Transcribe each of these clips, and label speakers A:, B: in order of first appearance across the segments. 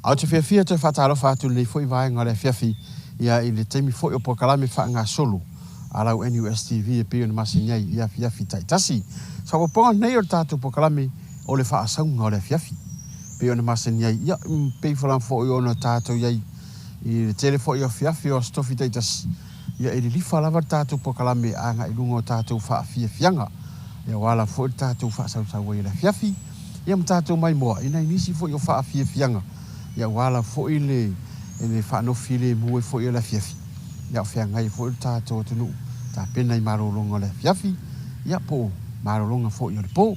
A: Ae ou te fiafia e toe faatalofa atu i lenei foi vaega o le afiafi, ia, i le taimi foi o polokalame faagasolo a lau NUSTV e pei ona masani ai i afiafi taitasi. Faaopoopoga lenei o le tatou polokalame o le faasauga o le afiafi e pei ona masani ai, ia, pei foi ona tatou i ai i le tele foi o afiafi o Aso Tofi taitasi, ia e lilifa lava le tatou polokalame agai i luga o tatou faafiafiaga, ia ua ala foi le tatou faasausau ai i le afiafi, ia ma tatou maimoa i nai nisi foi o faafiafiaga, ia ua ala foi le le faanofilemu ai foi o le afiafi, ia o feagai ai foi le tatou atunuu tapena i malologa o le afiafi, ia po o malologa foi o le po.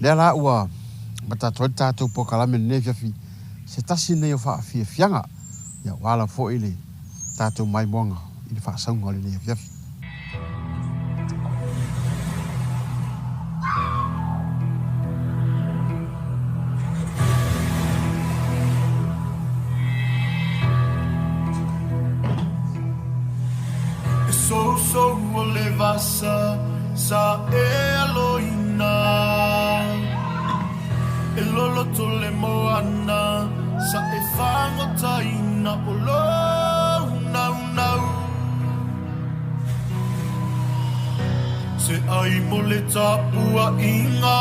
A: Lea la ua amata atu ai le tatou polokalame i lenei afiafi, se tasi lenei o faafiafiaga, ia ua ala foi le tatou maimoaga i le faasauga o lenei afiafi.
B: E sousou o le vasa sa e aloina E loloto le moana sa e fagotaina O lou naunau Se ai mo le tapuaiga.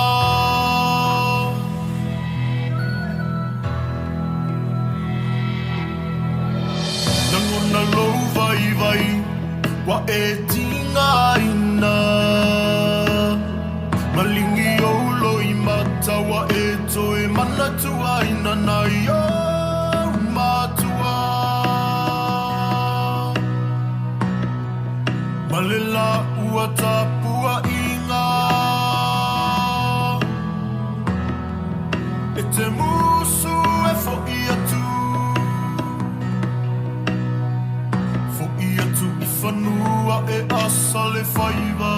B: Rangona lou vaivai ua e tigaina Malingi ou loimata ua e toe manatuaina Nai ou matua Ma le la ua tapuaiga E te musu e foʻi atu Foʻi atu i fanua e asa le faiva.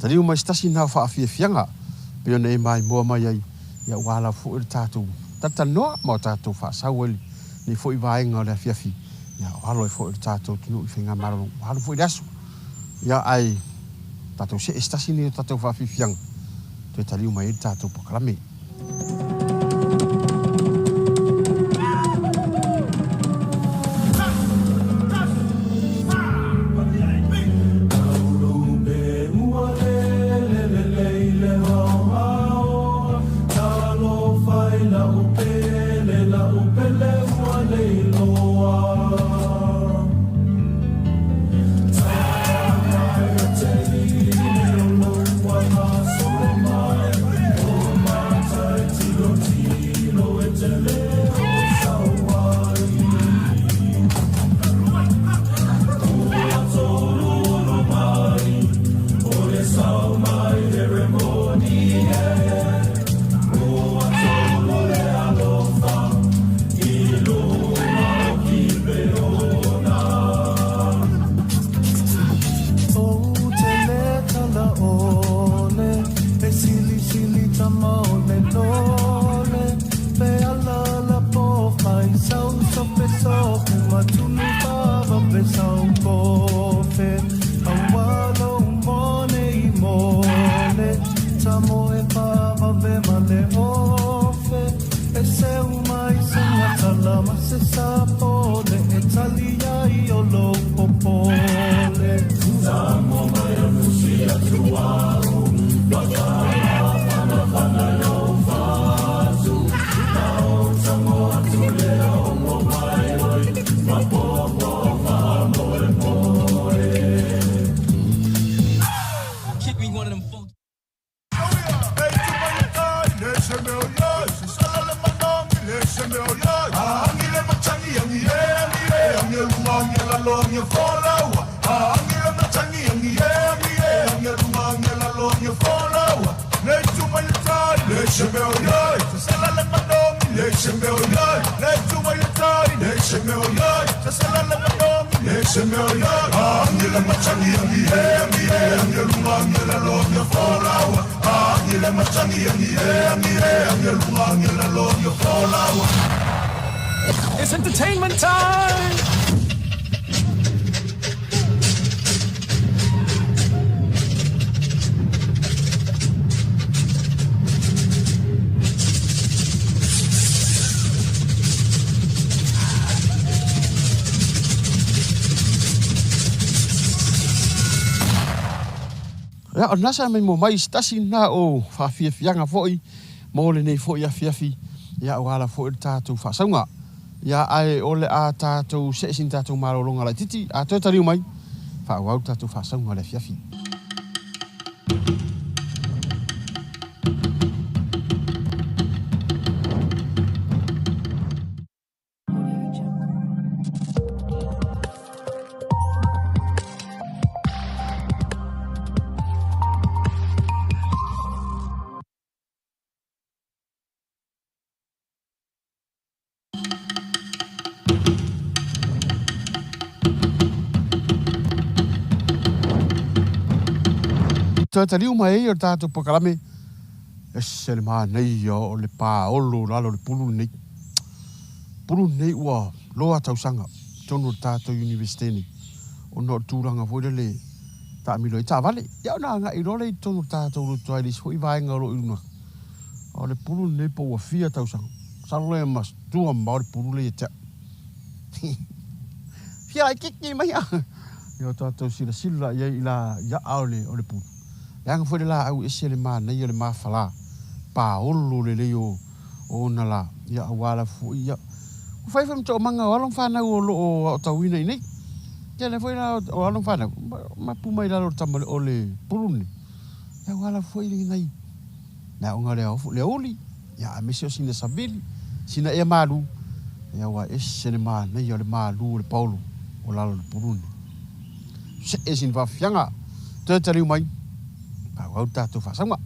A: Taliu mai se tasi lena o faafiafiaga pei ona e maimoa mai ai, ia ua ala foi le tatou talatalanoa ma o tatou faasau ai lenei foi vaega o le afiafi, ia o alo ai foi le tatou atunuu i faigamalo ua alu foi le aso. Ia ae tatou see se tasi lenei o tatou faafiafiaga toe taliu mai ai le tatou polokalame.
C: It's entertainment time!
A: Ia, o lena sa maimoa mai i se tasi lena o faafiafiaga foi mo lenei foi afiafi, ia ua ala foi le tatou faasauga. Ia, ae o le a tatou see sina tatou malologa laitiiti, a toe taliu mai, faaauau le tatou faasauga o le afiafi. Toe taliu mai ai o le tatou polokalame, ese le manaia o le paolo i lalo o le pulu lenei. Pulu lenei ua loa tausaga i totonu o le tatou Iunivesite nei, ona o le tulaga foi lele taamilo ai taavale. Ia ona agai loa lea i totonu o le tatou lotoa i le isi foi vaega o lo o i luna. O le pulu lenei po ua fia tausaga. Masalo e matua mamao le pulu lea ia te au. Fia laitiiti mai a. Ia o tatou silasila i ai i la i aa o le o le pulu. Leaga foi le laau ese le manaia o le mafala paolo lelei o ona la, ia aua lava foi ia ua fai foi ma toomaga o alo ma fanau o lo o aotauina i nei. Tele foi la o alo ma fanau mapu mai lalo o le tama o le pulu lenei, ia aua lava foi nai le aoga le aoauli, ia aemaise o sina savili, sina ea malu, ia aua ese le manaia o le malu o le paolo o lalo o le pulu lenei. See sina faafiafiaga, toe taliu mai, faaauau le tatou faasauga.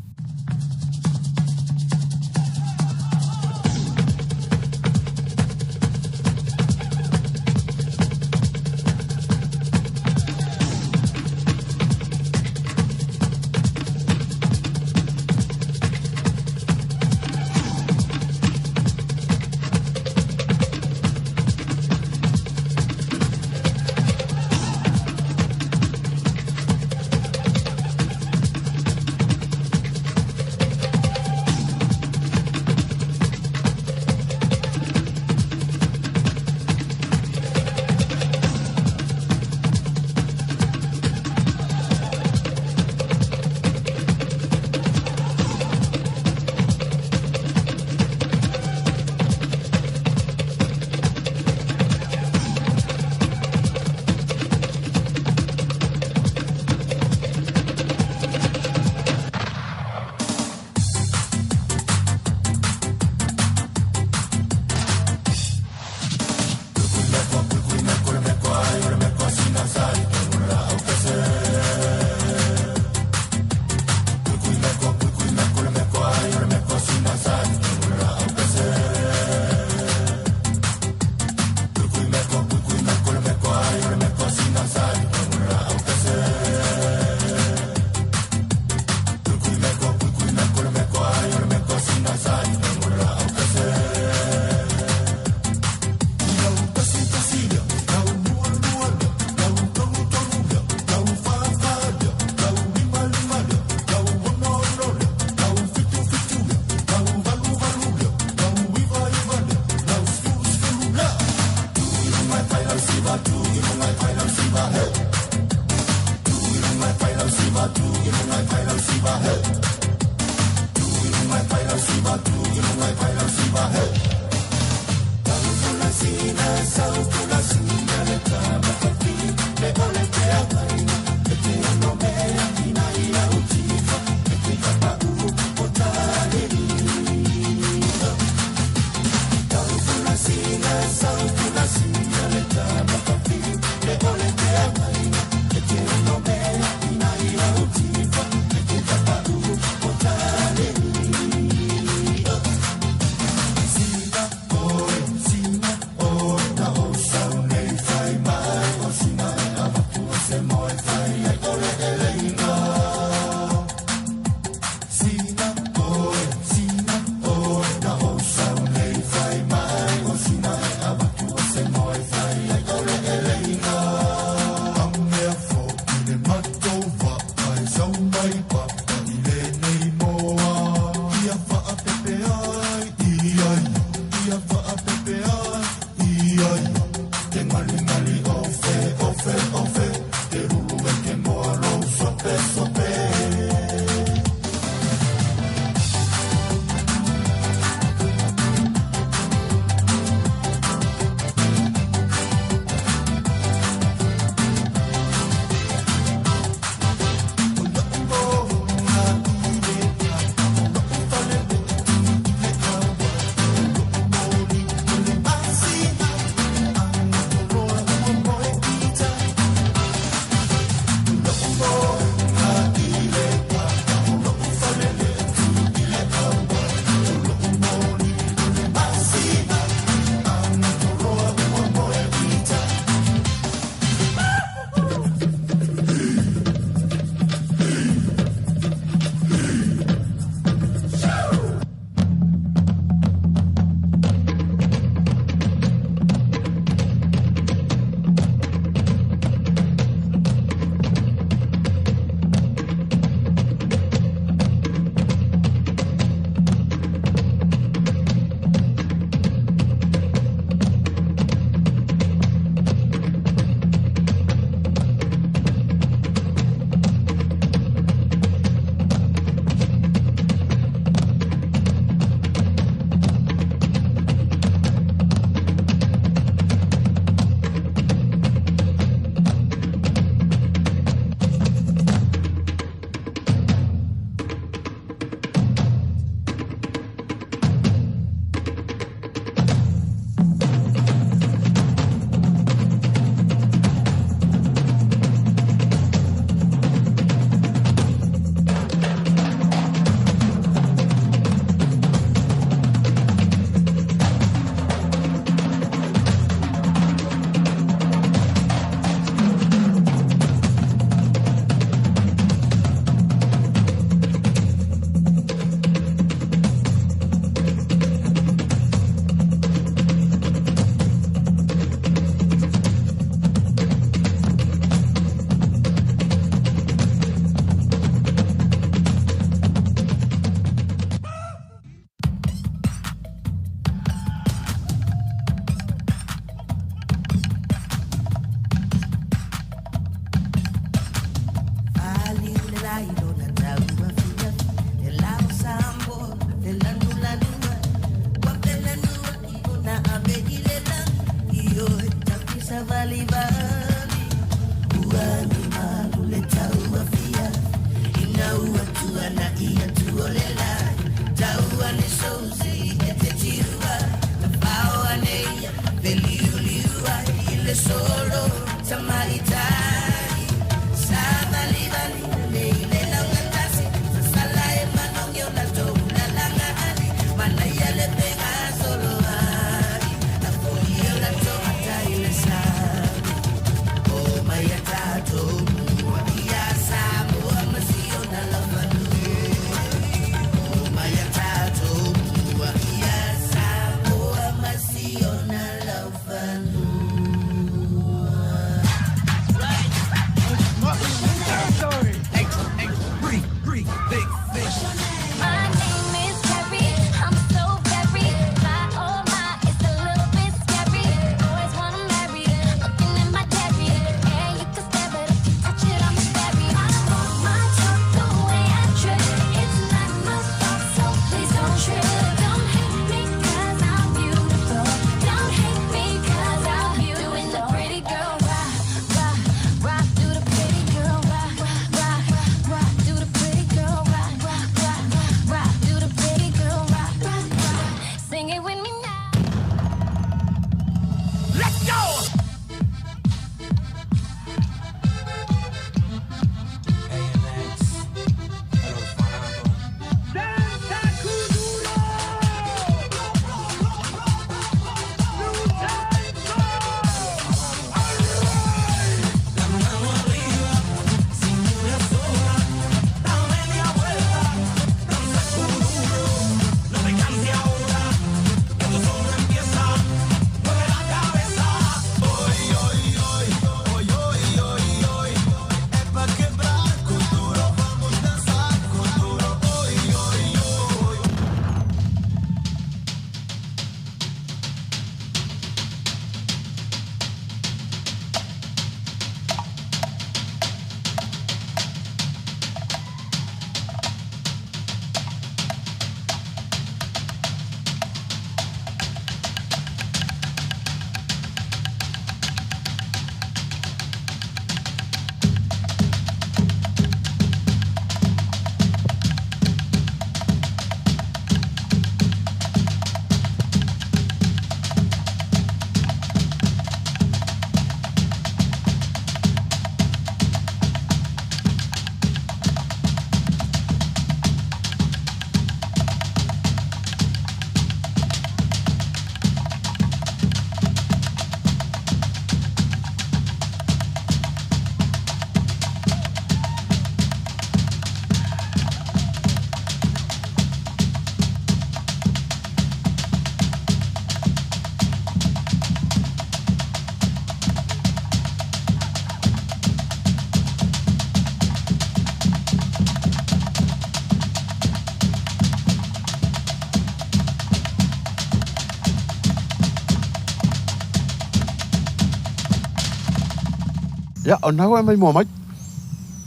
A: Ia, o lena ua e maimoa mai.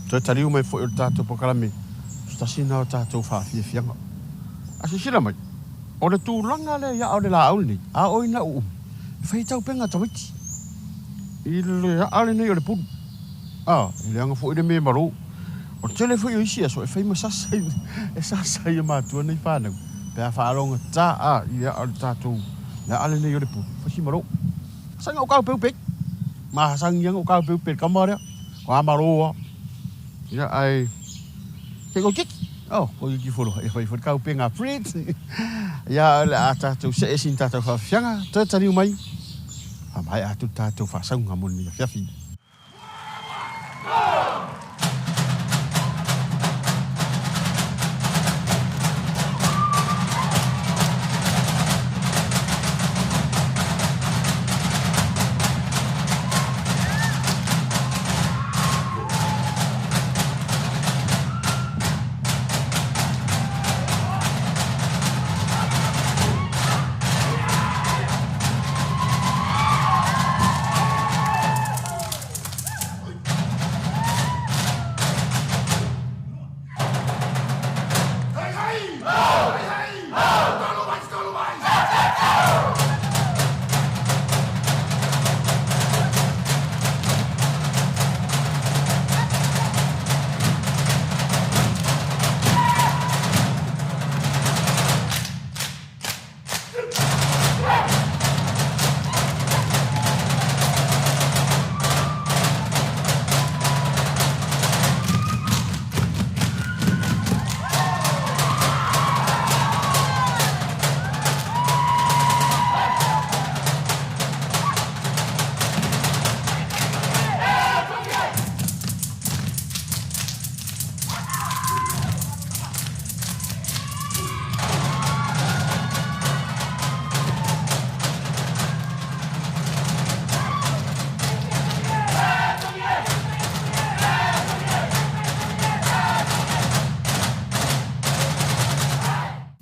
A: Toe taliu mai foi o le tatou polokalame, o se tasi lena o tatou faafiafiaga. A silasila mai, o le tulaga lea ia o le laau lenei, a o ina uumi, e fai ai taupega a tamaiti i le aa lenei o le pulu. A, e leaga foi le mea malo. O le tele foi o isi aso e fai ma sasa i, e sasa ai e matua nei fanau pe a faalogata a i le aa o le tatou, le aa lenei o le pulu, fai si malo. Saga o kaupeupe. Masangi o kaupeupe kama lea. Ko amaroa. Ia ai ke ko kiki. Oh, ko kiki folo. E fai fo kaupenga frit. Ia le a tātou se esin tātou whawhianga. Toe taniu mai. Whamai atu tātou whasaunga mo ni afiafi.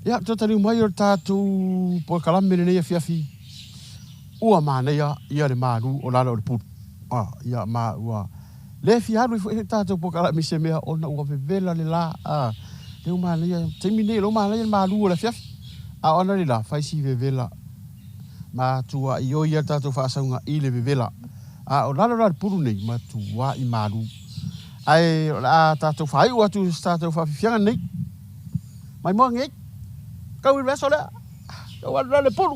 A: Ia, toe taliu mai o le tatou polokalame lenei afiafi, ua manaia ia le malu o lalo o le pulu. Ah, ia ma ua le fia alu ai foi le tatou polokalame i se mea ona ua vevela le la. Ah, lea ua manaia, taimi nei o lea ua manaia le malu o le afiafi. A o analeila, fai si vevela matuai oi a le tatou faasauga i le vevela. A o lalo la o le pulu nei, matuai malu. Ae o le a tatou faaiu atu i se tatou faafiafiaga lenei. Maimoa nei. Tau i le aso lea. Tau alu la le pulu.